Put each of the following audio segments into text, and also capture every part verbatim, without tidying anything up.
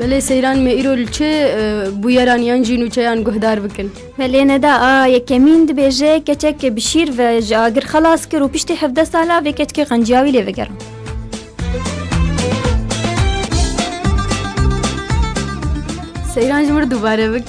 Belê seyran me îro li çi, e, bûyeran yan jî nûçeyan guhdar bikin? Belê Neda, a yekemîn dibêje, keçek bi şîr ve ji agir xelas kir û piştî hevdeh sala vê keçikê qenciya wî lê vegerand. Seyran ji mir dubare bik.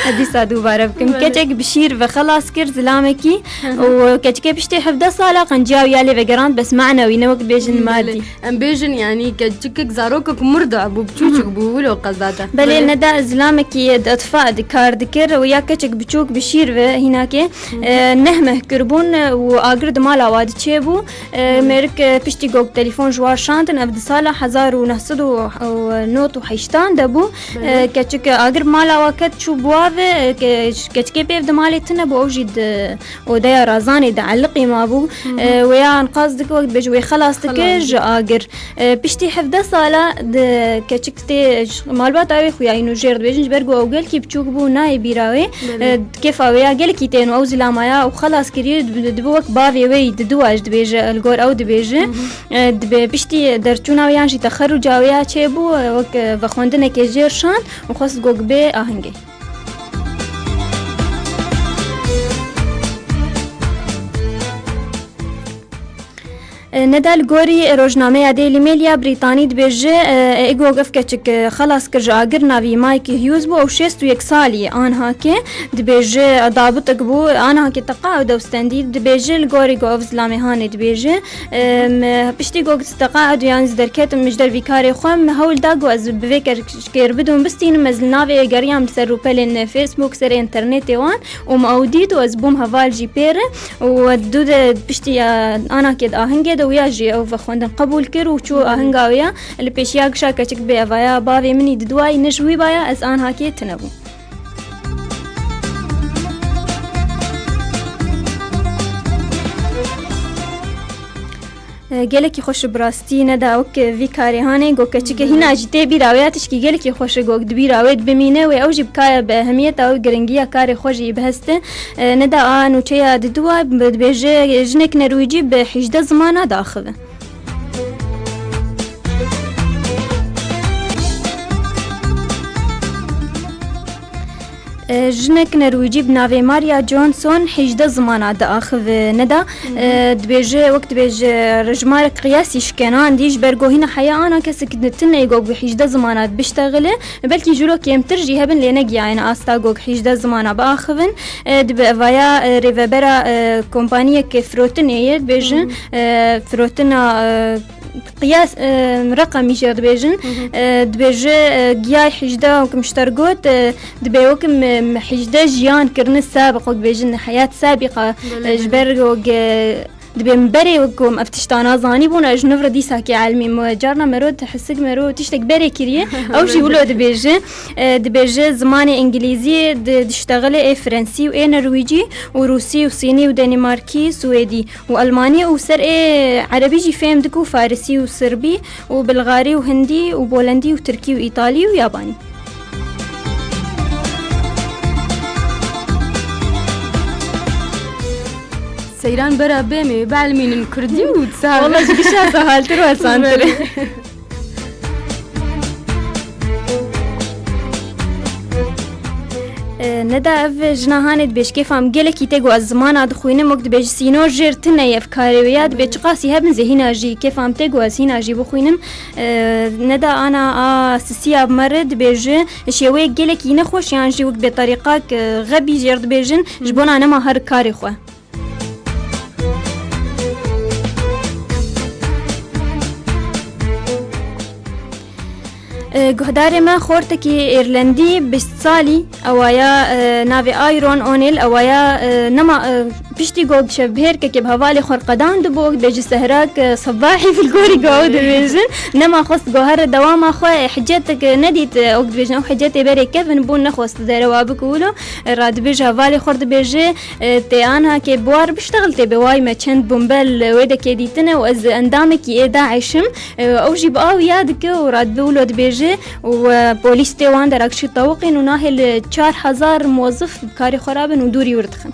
Ez dîsa dubare bikim. Belê. Keçek bi şîr ve xelas kir zilamekî Hı hı. û keçikê piştî hevdeh sala qenciya wî ya lê vegerand, bes manewî ne wek dibêjin Belê. madî. Em bêjin, yanî keçikek, zarokek mirda bû, biçûçik bû, wilo qezate. Belê, Belê. Neda zilamekî di etfa de kar dikir û ya keçik biçûk bi şîr ve hînakê, Hı hı. e, neh meh kiribûn û agir di mala wa de çêbû. E, Hı. mêrik, e, piştî gog telefon ji wa şandin, ev di sala hezar û neh sed û nod û heştan de bû. Belê. E, keçik, e, agir mala wa ket çû bi wa ve, e, ke-, keçikê pêv di malê tune bû, ew jî di odeya razanê de eliqî mabû. Hı hı. E, wê ya enqaz dike, wek dibêje wê xelas dike Xelas ji dike. agir. E, piştî hevdeh sala di keçik tê ji malbata wê xuya, îno jêr dibêjin, ji ber ku ew gelkî biçûk bû, nayê bîra wê. Belê. E, kêfa wê ya gelekî tên û ew zilamaya û xelas kiriye, dib-, dibe wek bavê wê yî, diduwa ji dibêje, li gor ew dibêje. Hı hı. E, dibe piştî derçûna wê yan jî texeruca wê ya çêbû, e, wek, e, vexwendinekê jêr şand û xwest gog bê ahengê. E, Neda, li gorî rojnameya Daily Mail ya Brîtanî dibêje, e, e, Egog ev keçik, e, xelas kir ji agir, navî Mike Hughes bû, ew şêst û yek salî ye. Anhakê dibêje, e, dabitek bû, anhakê teqaud ew stendî, dibêje li gorî ku ev zilamê hanê dibêje, e, me piştî ku teqaud yan ji derketim ji dervî karê xwe, me hewl da ku ez bi vê ker-, kêr bidim bistînim, ez li navê geriyam li ser rûpelên Facebook, ser internetê wan. Û me ew dît û ez bûm heval jî pê re û du de piştî ya anakê di ahingê de wî ya jî ew vexwendin qebûl kir û çû ahinga wî ya li pêşiya gişa keçik bê evaya bavê min î diduwayî ne ji wî baya ez anakê tune bûm. E, gelekî xweş e bi rastî, Neda, wek vî karê hanê, got keçike hîna jî tê bîra wê ya tişkî gelekî xweş e, got di bîra wê bimîne wê ew jî bikare bi ehemiyeta wê giringiya karê xwe jî biheste. E, Neda, a nûçeya diduwa dibêje jinek nerwîcî bi hîjdeh zimana diaxive. E, jinek nerwîcî bi navê Maria Johnson hîjdeh zimana diaxive, Neda. Hı hı. E, dibêje, wek dibêje, rejmarek qiyasî şkenandî, ji ber ku hîna heya ana kesek di tune ye ku bi hîjdeh zimana biştexile, belkî jûlo kêmtir jî hebin, lê negiyayene asta ku hîjdeh zimana biaxivin. E, dibe evaya, e, rêvebera, e, kompaniyeke firotinê ye, dibêjin, Hı hı. e, firotina, e, qiyas, e, reqemî jê dibêjin. Hı hı. E, dibêje, e, giyay hîjdeh wek min ji te re got, e, dibê wek min, min hîjdeh jiyan kirine sabiq, wek dibêjin heyat sabiqa, Belê, e, ji belê. ber wek, e, dibê min berê wek ku min ev tiştana zanîbûn, ez ji nû re dîsakê elmîm. Carna mero dihesik mero tiştek berê kiriye, ew jî Belê. wilo dibêje. E, dibêje zimanê îngilîzî di, diştexile ê frensî û ê nerwîcî û rûsî û sînî û denîmarkî, swêdî. û elmanî û ser ê erebî jî fêm dike û farisî û sirbî û bilgarî û hindî û bolendî û tirkî û îtalî û yabanî. Seyran bera bê me, bielmînin kurdî û sar. Walla ji gişa sehaltir û asantir. Belê. E, Neda, ev jina hanê dibêj kêfa min gelekî tê ku ez zimana dixwînim, wek dibêj sînor jêr tune ye ev karê wê ya, dibê çiqasî hebin zê hîna jî kêfa min tê ku ez hîna jî bixwînim. E, Neda, ana a sisiya bi me re dibêje şêweyek gelekî nexweş yan jî wek bêterîqak, e, xebî jêr dibêjin, ji bona nema her karê xwe. E, guhdarê me xortekî Êrlendî bîst salî, ewaya, e, navê Iron O'Neill, ewaya, e, nema, e, piştî ku şevbihêrkekê bi hevalê xwe re qedan dibû, dibêje sehrak, e, sebahî filgorî ku ew dibêjin, nema xwest ku here dewama xwe, e, hicetek, e, nedît, e, ew dibêjin, ew hicetê berê kevin bûn, nexwest derewa bike wilo, e, radibêje hevalê xwe re dibêje, E, tê anha ke bi war biştexil tê bi way me çend bombe li wê dekê dîtine û ez endamekî ê DAIŞ im. E, ew jî bi aw ya dike û radibê wilo dibêje û, e, polîs tê wan derakşî tewiqîn û nahê li çar hezar mozif bi karê xwe rabin û dûrî wir dixin.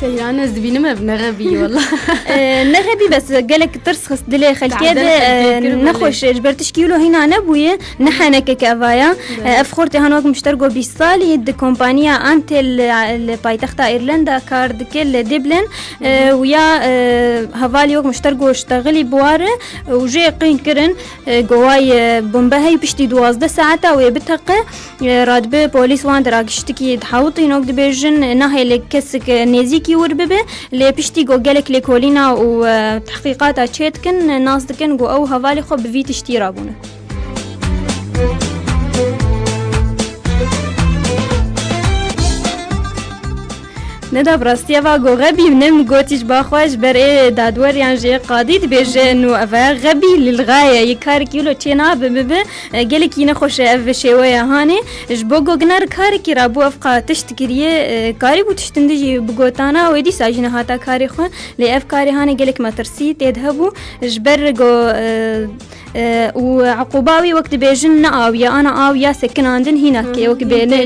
Seyran, ez dibînim ev nexebî, wela. E, nexebî, bes gelek tirs xist dilê xelkê de, e, nexweş, ji ber tişkî wilo hîna nebûye, ne henekek eva ya. E, ev xortê han wek miştergo bîst salî di kompaniya Antel li, li paytexta Îrlanda kar dike li Dublin. E, û ya, e, hevalî wek miştergo ştexilî biware, e, û jê qîn kirin, e, go way, e, bombe heyî piştî duwazdeh saeta wê biteqe. E, radibe polîs wan dira giştikî dihewitîn, wek dibêjin, nahêle kesik, e, nêzîkî wir bibe, lê piştî ku gelek lêkolîna û, e, tehqîqata çê dikin, nas dikin ku ew hevalê xwe bi vî tiştî rabûne. Neda, bi rastî eva go xebî, ne min gotî ji ba xwe, ji ber ê dadwer yan jî ê qadî dibêje, nû eve xebî lilxaye, yê karekî wilo çê nabe bibe, e, gelekî nexweş e ev şêweya hanê. Ji bo go gina rikarekî rabû ev qa tişt kiriye, e, karîbû tiştin din jî bigotana wê dîsa jî nehata karê xwe. Lê ev karê hanê gelek metirsî tê de hebû. Ji ber go, e, e, û eqûba wî wek dibêjin ne awiya, ana awiya sekinandin hîna ke wek bêne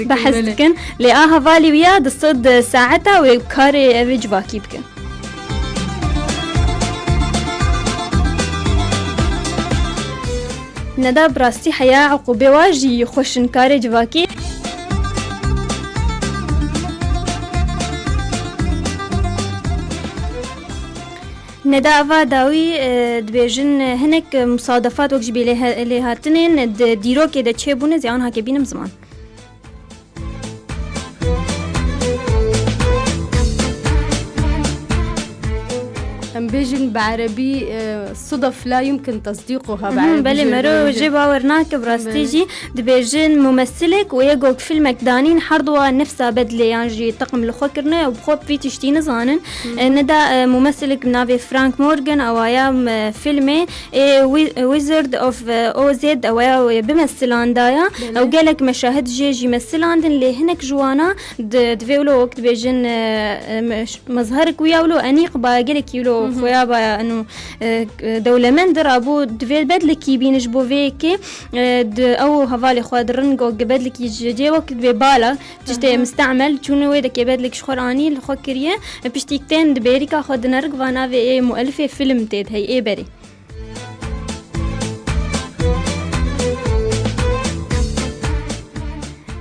behs dikin. Lê a hevalî wî ya di sed saeta wê karê ev ê civakî bikin. Neda, bi rastî heya eqûbê wa jî xweş in karê civakî. Neda, eva dawî, e, dibêjin, e, hinek, e, musadefat wek ji bî lê he-, lêhatinên di dîrokê de çêbûne, zê an hake bînim ziman. Em bêjin bi erebî, e, sudef la yumkin tesdîquha bi erebî. Belê, mero jê bawer nake, bi rastî jî dibêjin mumesilek û yê gok filmek danîn, herduwa nefsa bedlê yan jî teqim li xwe kirine û bi xwe bi vî tiştî nizanin. E, neda, e, mumesilek bi navê Frank Morgan, awaya, e, filmê ê Wi-, Wizard of, e, Oz, awaya wê bimesilandaya. Ew gelek meşahid jê jî mesilandin, lê hinek ji wana di, divê wilo wek dibêjin, e, e, meş-, mezherik wî ya wilo enîq baya, gelekî wilo xoya baya, eno, e, e, dewlemend rabû, divê bedlikî bîne ji bo vê yekê, e, di ew hevalê xwe di ring wek bedlikî ji cê wek divê bala, tiştê mistemel, çûne wê dekê bedlik ji xwe re anî li xwe kiriye, e, piştî tên di bêrîka xwe di nerik va navê ê muelifê film tê de hey ê berê.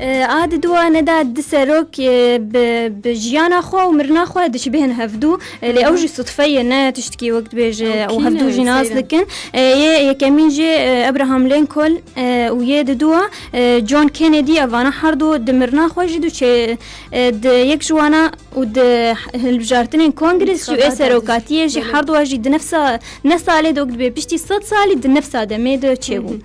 E, a di dua neda di serok, e, bi, bi jiyana xwe û mirina xwe dişibihên hevdû, e, lê ew jî sudfe ye, ne tiştikî wek dibêje, ew hevdû jî nas dikin. E, yê yekemîn jî, e, Abraham Lincoln, e, û yê di dua, e, John Kennedy, evana herdu di mirina xwe jî du çê, e, di yek ji wana û di hilbijartinên kongres jî û ê serokatiyê jî herduwa jî di nefsa ne salê de wek dibê piştî sed salî di nefsa demê de çêbûn.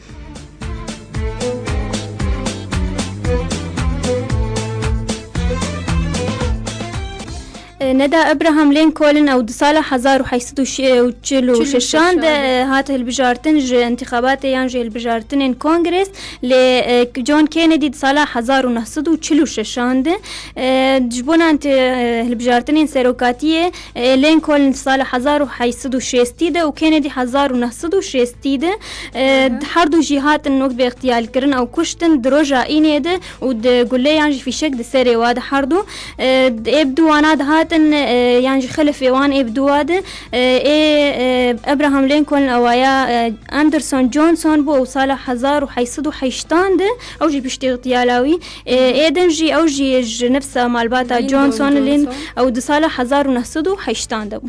E, neda Abraham Lincoln ew di sala hezar û heyt sed û çil û şeşan de, e, hat hilbijartin ji întîxabatê yan ji hilbijartinên kongres, lê, e, John Kennedy di sala hezar û neh sed û çil û şeşan de, e, ji bona int-, e, hilbijartinên serokatiyê, e, Lincoln di sala hezar û heyt sed û şêstî de û Kennedy hezar û neh sed û şêstî de, e, di her du jî hatin wek bê îxtiyalkirin ew kuştin di roja înê de û di guleyan jî fîşek di serê wa de her du. E, ê bi dû wana dihatin, e, yan jî xelifê wan ê bi dû wa de, e, ê, e, Abraham Lincoln awaya, e, Anderson Johnson bû, ew sala hezar û heyt sed û heyştan de, ew jî piştî îxtiyala wî. E, ê din jî ew jî ji nefsa malbata Johnson, Lyndon, ew di sala hezar û neh sed û heyştan de bû.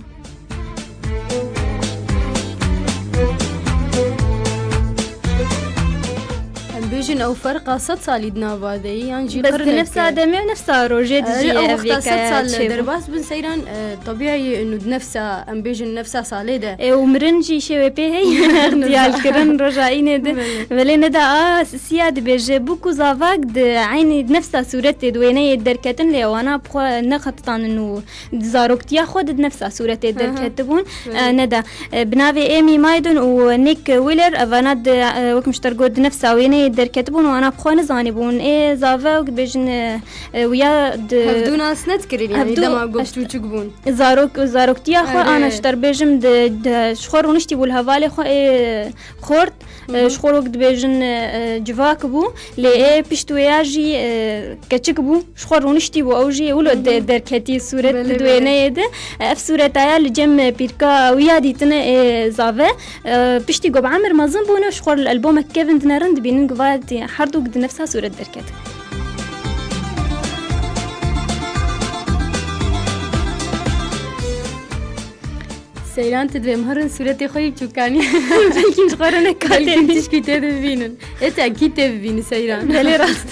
Em bêjin ew ferqa sed salî di nava de ye, yan jî bes di nefsa demê û nefsa rojê de jî ew wexta sed sal derbas bin seyran, e, tebî ye, û di nefsa, em bêjin nefsa salê de. E, û mirin jî şêwê pê hey, diyalkirin roja înê de. Belê. Belê neda a siya dibêje, bû ku zavak di eynî nefsa sûretê di wêneyê derketin, lê wana bi xwe nexetitandin û di zaroktiya xwe de di nefsa sûretê derketibûn. Belê. E, neda, e, bi navê Amy Maiden û Nick Wheeler, evana di, e, wek min ji te re got, di nefsa wêneyê derketin. bûn, wana bi xwe nizanîbûn. Ê zave û dibêjin, e, e, wiya di Hevdû nas nedikirî, yanî hevdû dema ku çûçik bûn. Zarok, zaroktiya xwe Erê. Ana ji te bêjim di, di, ji xwe rûniştî bû li hevalê xwe ê xort, e, Hı hı. Ji xwe rok dibêjin, e, e, civak bû. Lê ê pişt wêya jî, e, keçik bû. Ji xwe rûniştî bû, ew jî wilo de-, Hı hı. derketî sûret Belê, di belê. Wêneyê de. Ev sûretaya li cem pîrka wî ya dîtine ê zave. E, piştî ku bi emir mezin bûne, ji xwe li elbomek kevin dinerin, dibînin ku va tî-, herdûk di nefsa sûret derket. Seyran, tu divê mihirin sûretê xwe yî çûkanî. Belkî ji xwe re ne Belkî katê. Tişkî tê de bibînin. Ê, tu ekî tê bibînî, Seyran. Belê rast.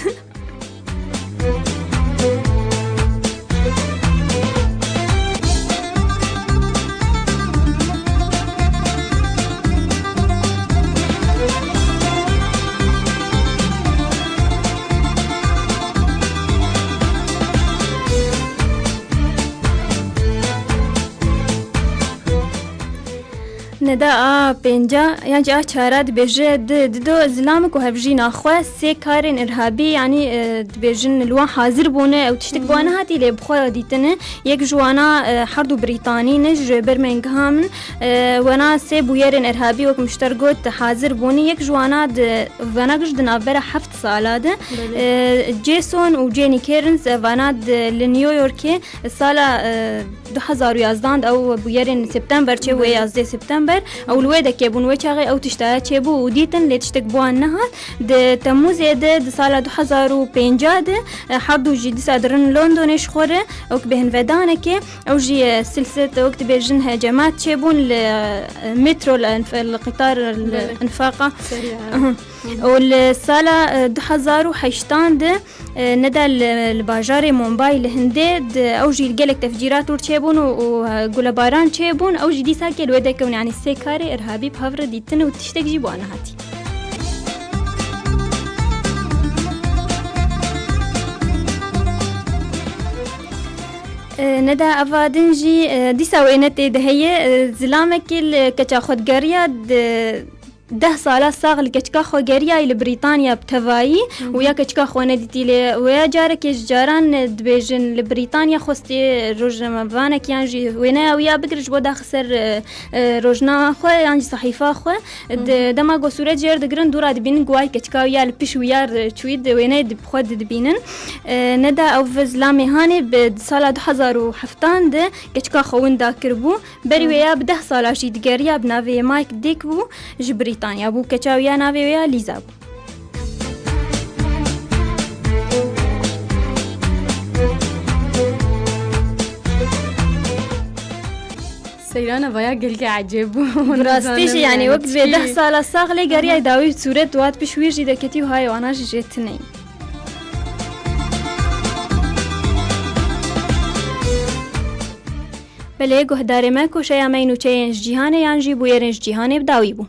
Neda a pênca yan jî a çara dibêje, di, dido zilamik û hevjîna xwe sê karên irhabî, yanî, e, dibêjin li wan hazir bûne, ew tiştik bi wan Hı hı. nehatî, lê bi xwe dîtine. Yek ji wana, e, herdu Brîtanî ne, ji Birmingham in. E, wana sê bûyerên irhabî, wek min ji te got, hazir bûne. Yek ji wana di, vana giş di navbera heft sala de. Belê. E, Jason û Jenny Cairns, e, vana di, li New Yorkê sala, e, du hezar û yazdan de ew bûyerên September çêbû, Belê. Yazdê September. Ew li wê dekê bûn, wê çaxê ew tiştaya çêbû û dîtin, lê tiştek bi wan nehat. Di Temmûzê de, di sala du hezar û pênca de, e, herdu jî dîsa dirin Londonê ji xwe re, wek bêhnvedanekê. Ew jî, e, silset, wek dibêjin, hecemat çêbûn li, e, metro, li enf-, li qîtar, li Belê. Enfaqa. Serî, ha. Û li sala, e, du hezar û heştan de, e, neda li, li bajarê Mumbai li Hindê de ew jî gelek tefcîrat wir çêbûn û, û, e, gulebaran çêbûn. Ew jî dîsa ke li wê dekevin, yanî sê karê irhabî bi hev re dîtin û tiştek jî bi wan nehatî. E, neda eva din jî, e, dîsa wêne tê de heye, e, zilamekî li keça xwe digeriya di deh sala sax li keçika xwe geriyayî li Brîtanya bi tevayî Hı hı. û ya keçika xwe nedîtî lê wêya carekê ji caran, e, dibêjin li Brîtanya xwestê rojnamevanek yan jî wêneya wî ya bigire ji bo daxi ser, e, e, rojnameya xwe yan jî sehîfa xwe. Hı hı. Di dema ku sûret jê re digirin dûra dibînin ku way keçika wî ya li pişt wî ya re çûyî di wêneyê di xwe didibînin. E, neda ew zilamê hanê bi sala du hezar û heftan de keçika xwe winda kiribû. Berî wê ya bi deh sala jî digeriya bi navê Mike Dick bû, ji Brîtanya bû. Keça wê ya navê wê ya Lîza bû. Seyrana vaya gelkî ecêb bû. Bi rastî jî, yanî, wek vê deh sala sax lê geriyay dawî sûret wat piş wî jî deketî û hayê wana jî jê tune. Belê, guhdarê me, koşeya me yê nûçeyên ji cîhanê yan jî bûyerên ji cîhanê bi dawî bû.